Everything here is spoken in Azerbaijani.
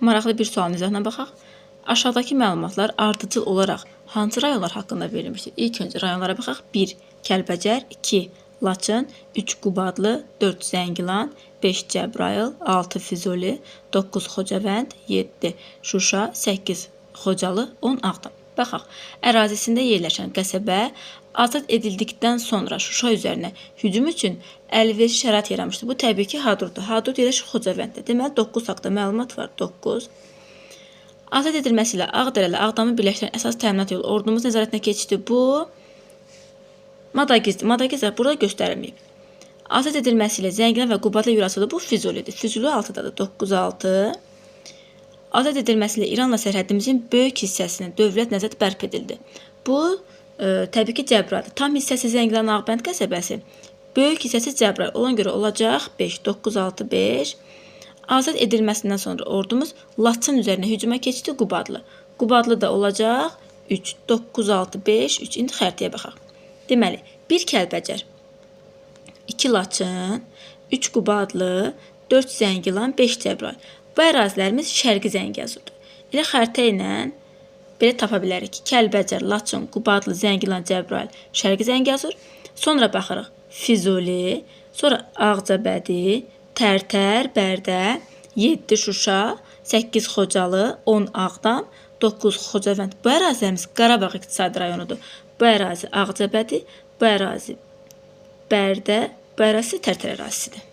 Maraqlı bir sualın izahına baxaq. Aşağıdakı məlumatlar ardıcıl olaraq hansı rayonlar haqqında verilmişdir? İlk öncə rayonlara baxaq. 1. Kəlbəcər, 2. Laçın, 3. Qubadlı, 4. Zəngilan, 5. Cəbrayıl, 6. Füzuli, 9. Xocavənd, 7. Şuşa, 8. Xocalı, 10. Ağdam. Baxaq, ərazisində yerləşən qəsəbə azad edildikdən sonra Şuşa üzərinə hücum üçün əlverişli şərait yaranmışdı. Bu təbii ki, Hadrutdur. Hadrut yerləşir Xocavənddə. Deməli 9 haqqında məlumat var. 9. Azad edilməsi ilə Ağdərə ilə Ağdamı birləşdirən əsas təminat yolu ordumuz nəzarətinə keçdi. Bu Madagizdir. Madagiz də burada göstərilməyib. Azad edilməsi ilə Zəngilan və Qubadlı yol açıldı. Bu Füzulidir. Füzuli 6-dadır. 9 6. Azad edilməsi ilə İranla sərhədimizin böyük hissəsinə dövlət nəzarəti bərpa edildi. Bu təbii ki, Cəbrayıldır. Tam hissəsi Zəngilan Ağbənd qəsəbəsi. Böyük hissəsi Cəbrayıl. Ona görə olacaq 5 9 6 5. Azad edilməsindən sonra ordumuz Laçın üzərinə hücuma keçdi Qubadlı. Qubadlı da olacaq 3 9 6 5 3. İndi xəritəyə baxaq. Deməli, 1 Kəlbəcər, 2 Laçın, 3 Qubadlı, 4 Zəngilan, 5 Cəbrayıl. Bu ərazilərimiz Şərqi Zəngəzurdur. Elə xəritə ilə belə tapa bilərik ki, Kəlbəcər, Laçın, Qubadlı, Zəngilan, Cəbrayıl, Şərqi Zəngəzur. Sonra baxırıq Füzuli, sonra Ağcabədi, Tərtər, Bərdə, 7 Şuşa, 8 Xocalı, 10 Ağdam, 9 Xocavənd. Bu ərazilərimiz Qarabağ iqtisadi rayonudur. Bu ərazi Ağcabədi, bu ərazi Bərdə, bu ərazi Tərtər ərazisidir.